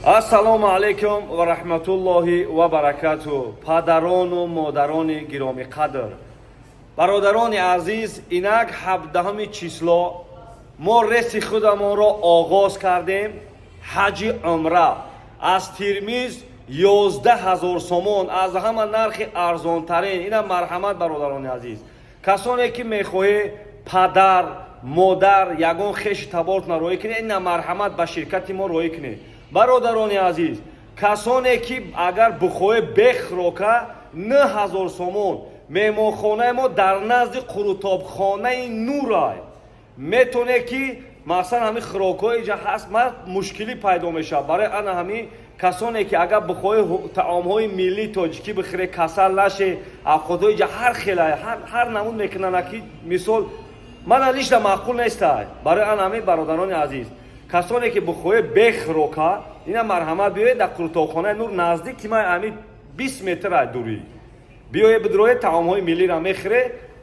Ассалому алайкум ва раҳматуллоҳи ва баракату. Падарону модарони гиромиқадр, бародарони азиз, инак 17-уми число мо рейси худамонро оғоз кардем. Ҳаҷи умра аз Тирмиз 11 000 сомон, аз ҳама нархи арзонтарин. Ина, марҳамат, бародарони азиз, касоне ки мехоҳед падар, модар, ягон хеши табортона роҳӣ кунед, ина, марҳамат, ба ширкати мо роҳӣ кунед. Бародарони азиз, касоне ки агар бихоҳед бе хӯрока, 9000 сомон. Меҳмонхонаи мо дар назди қурутобхонаи Нурай. Метавонед ки масалан ҳамин хӯрокҳои иҷа ҳаст, ма мушкилӣ пайдо мешавад. Барои ана ҳамин касоне ки агар бихоҳед таомҳои миллии тоҷикӣ бихӯре, касал наше, авқотҳои иҷа ҳар хела, ҳар намуд мекунанд, ки мисол мана лично маъқул нестай. Барои ана ҳамин, бародарони азиз, касоне ки бихоҳед бе хӯрока, ина, марҳамат, биёед дар қурутобхонаи Нур, наздики ма, ҳамин 20 метр ай дурӣ. Биёед, бидроед, таомҳои миллиро мехӯре,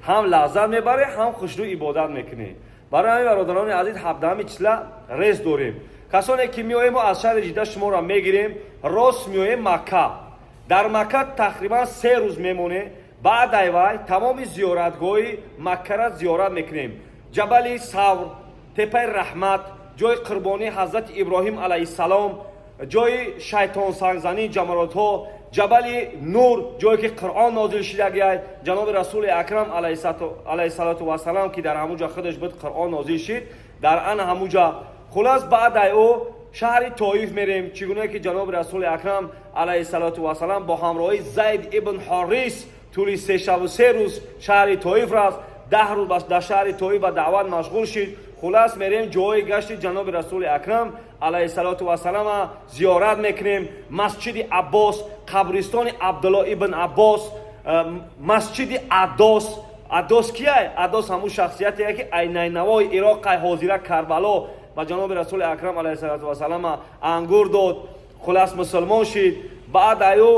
ҳам лаззат мебаре, ҳам хушрӯ ибодат мекунед. Барои ҳамин, бародарони азиз, 17-ами числа рейс дорем. Касоне ки меоем, мо аз шаҳри Ҷида шуморо мегирем, рост меоем Макка. Дар Макка тақрибан 3 рӯз мемонем. Баъд ай вай тамоми зиёратгоҳи Маккара зиёрат мекунем: Ҷабали Савр, Тепаи Раҳмат, ҷои қурбонии ҳазрати Иброҳим алайҳиссалом, ҷои шайтонсангзанӣ, ҷамаротҳо, Ҷабали Нур, ҷое ки Қуръон нозил шидагиай, ҷаноби Расули Акрам алайҳиссалоту вассалам, ки дар ҳамун ҷо худаш буд, Қуръон нозил шид дар ана ҳамун ҷа. Хулас, баъд ай ӯ шаҳри Тоиф мерем, чӣ гуна ки ҷаноби Расули Акрам алайҳиссалоту вассалам бо ҳамроҳии Зайд ибн Ҳорис тӯли 3 шабу 3 рӯз шаҳри Тоиф рафт, 10 рӯз дар шаҳри Тоиф ба даъват машғул шид. Хулас, мерем, ҷои гашти ҷаноби Расули Акрам алайҳиссалоту вассалама зиёрат мекунем: Масҷиди Аббос, қабристони Абдулло ибн Аббос, масҷиди Адос. Адос кияй? Адос ҳамун шахсияте ки ай Найнавои Ироқ, ай ҳозира Карбало, ба ҷаноби Расули Акрам алайҳиссалоту вассалама ангур дод, хулас, мусулмон шид. Баъд аю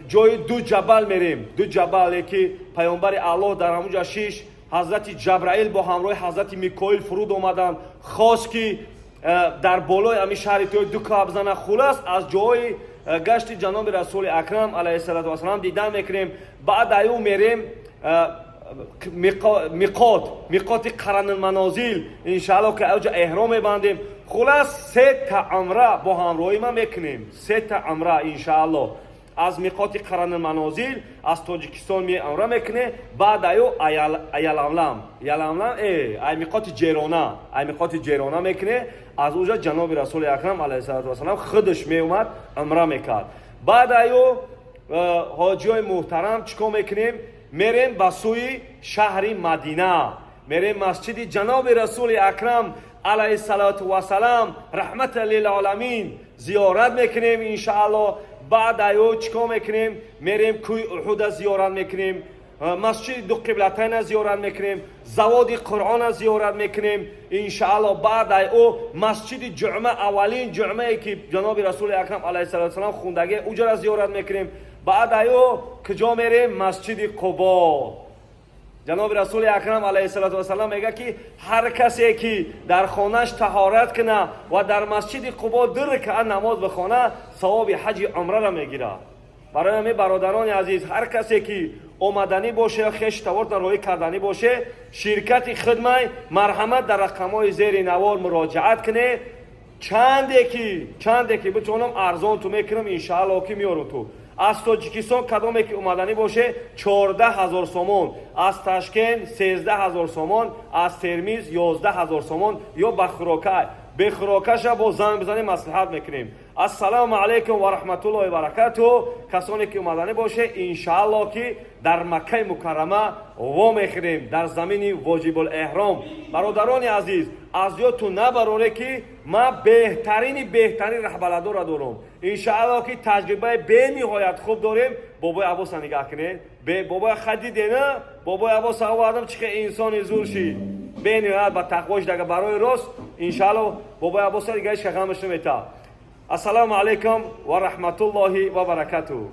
ҷои ду ҷабал мерем, ду ҷабале ки паёмбари Аллоҳ дар ҳамун ҷа шиш, ҳазрати Ҷабраил бо ҳамроҳи ҳазрати Микоил фуруд омаданд, хост ки дар болои ҳамин шаҳри Тоиф ду каб зана. Хулас, аз ҷои гашти ҷаноби Расули Акрам алайҳиссалоту вассалам дидан мекунем. Баъд аю мерем миқот, миқоти Қаранилманозил, иншаалло ки аҷа эҳром мебандем. Хулас, сета умра бо ҳамроҳи ман мекунем, сета умра, иншаалло. Аз миқоти Қаранилманозил аз Тоҷикистон ми умра мекунем. Баъд аю Яламлам, Яламлам, ай миқоти Ҷерона, ай миқоти Ҷерона мекунем. Аз уҷа ҷаноби Расули Акрам алайҳиссалоту вассалам худаш меомад, умра мекард. Баъд аю, ҳоҷиёи муҳтарам, чӣ кор мекунем? Мерем ба сӯи шаҳри Мадина, мерем масҷиди ҷаноби Расули Акрам алайҳиссалоту вассалам, раҳмата лилоламин, зиёрат мекунем, иншаалло. Баъд аю чӣ кор мекунем? Мерем, кӯи Уҳуда зиёрат мекунем, масҷиди Дуқиблатайна зиёрат мекунем, заводи Қуръона зиёрат мекунем, иншаалло. Баъд ай ӯ масҷиди Ҷума, аввалин ҷумъае ки ҷаноби Расули Акрам алайҳиссалоту вассалам хундагӣ, уҷара зиёрат мекунем. Баъд ай ӯ куҷо мерем? Масҷиди Қубо. Ҷаноби Расули Акрам алайҳиссалоту вассалам мегӯяд, ки ҳар касе ки дар хонаш таҳорат куна ва дар масҷиди Қубо ду ракаат намоз бихона, савоби ҳаҷи умрара мегирад. Барои ҳамин, бародарони азиз, ҳар касе ки омаданӣ боше ё хеш таворта роҳӣ карданӣ боше, ширкати хидмай, марҳамат, дар рақамҳои зери навор муроҷиат кунед. Чанде ки битонам, арзон ту мекунам, иншаалло, ки меёрам ту. Аз Тоҷикистон кадоме ки омаданӣ боше, 14 000 сомон, аз Ташкент 13 000 сомон, аз Термиз 11 000 сомон. Ё ба хӯрока, бехӯрокаша бо занг бизанем, маслиҳат мекунем. Ассалому алайкум ва раҳматуллоҳи баракату. Касоне ки омаданӣ боше, иншаалло, ки дар Маккаи Мукаррама вомехӯрем, дар замини воҷибул эҳром. Бародарони азиз, аз ёдтун набароре, ки ман беҳтарини беҳтарин раҳбаладора дорам. Иншаалло, ки таҷрибаи бениҳоят хуб дорем. Бобои Аббоса нигаҳ кунед. Бобои хадидена, бобои Аббоса овардам, чӣ хел инсони зур шид, бениҳоят ба тақвош дага. Барои рост, иншаалло, бобои Аббоса дига ҳеч ғамаш намета. Ассалому алайкум ва раҳматуллоҳи ва баракатуҳ.